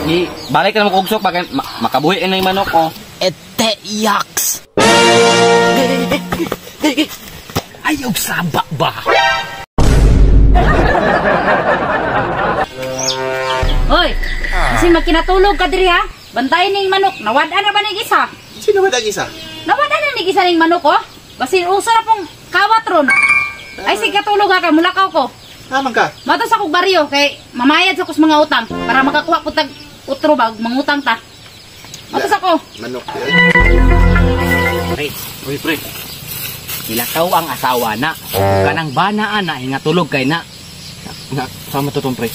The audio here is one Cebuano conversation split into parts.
Di balik na mo kugsok pag makabuhi na yung manok ko. Ete yaks. Ayaw saba ba? Hoy, kasi magkinatulog ka diri ha. Bantayan ning manok. Nawad-an na ba ning isa? Sino ba ang isa? Nawad-an na ning isa ning manok oh. Basin uso na pong kawat ron. Ay sige katulog ha kay mulakaw ko. Naman ka? Mato sa kog baryo kay mamayad sa kos mga utang para makakuha ko tag utro bag mangutang ta. Mato sa ko. Manok. Pre, uy pre. Nilakaw ang asawa na. Kanang banaan na hingatulog kay na. Na sama to tong pre.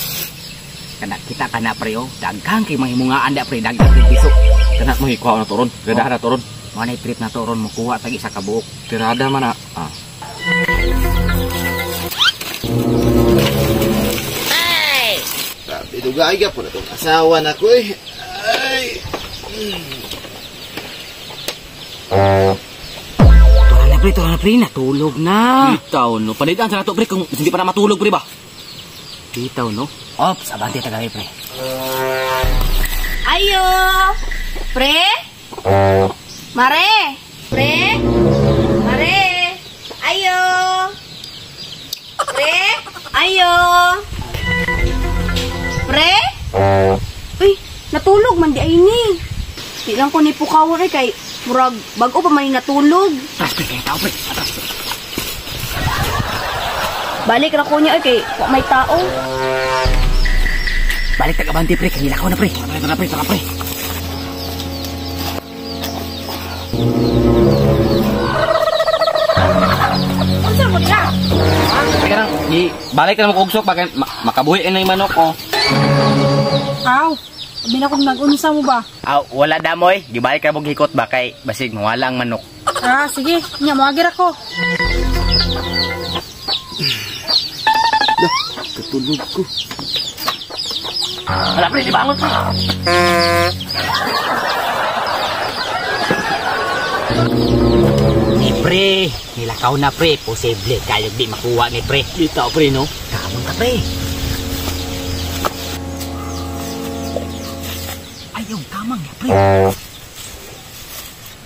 Kana kita kana pre oh. Daghang kay mahimungaan da pre, daghang kay piso. Kana mahikuha na to ron. Gadahan na to ron. Mo nay trip na to ron mokuha tag isa ka buok. Tirada man na. Ah. Ay! Grabe dugay ka po na tong asawa na ko eh. Ay. Tura na pre, tura na pre, natulog na. Bitaw no. Panidan sa nato pre kung hindi pa na matulog pre ba. Bitaw no. Ops, abante tagay pre. Ayo. Pre? Mare. Pre? Mare. Ayo. Pre? Ayo. Pre? Uy, natulog man di ay ni. Di lang ko ni pukawon ay kay murag bag-o pa man natulog. Atras pre, kay tao pre. Atras pre. Balik ra ko niya ay kay wa may tao. Balik tag abante pre, kay nilakaw na pre. Tara pre, tara pre, tara pre. Unsa mo nila? Teka lang, di balik na mo kugsok pag makabuhi na yung manok ko. Aw, sabi na kung nag-unsa mo ba? Aw, wala damoy. Di balik ka mong hikot ba kay basig mawala ang manok. Ah, sige. Nya, moagir ako. Dah, katulog ko. Wala pre, di bangon pre. Ni pre, nilakaw na pre. Posible kayo di makuha ni pre. Bitaw pre no. Kamon ka pre. Ayaw tamang na pre.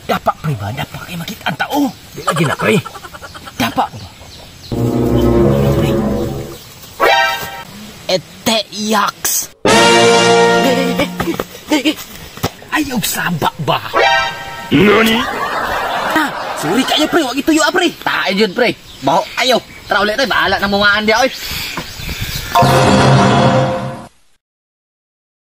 Dapa pre ba? Dapa kay makita ang tao. Di lagi na pre. Dapa ba? Pre. Ete yaks. Ayaw saba ba? Nani? Ah, sorry kayo pre, wag ituyo pre. Tayo jud pre. Baho ayo. Tara ulit pre, bahala na mungaan di oy.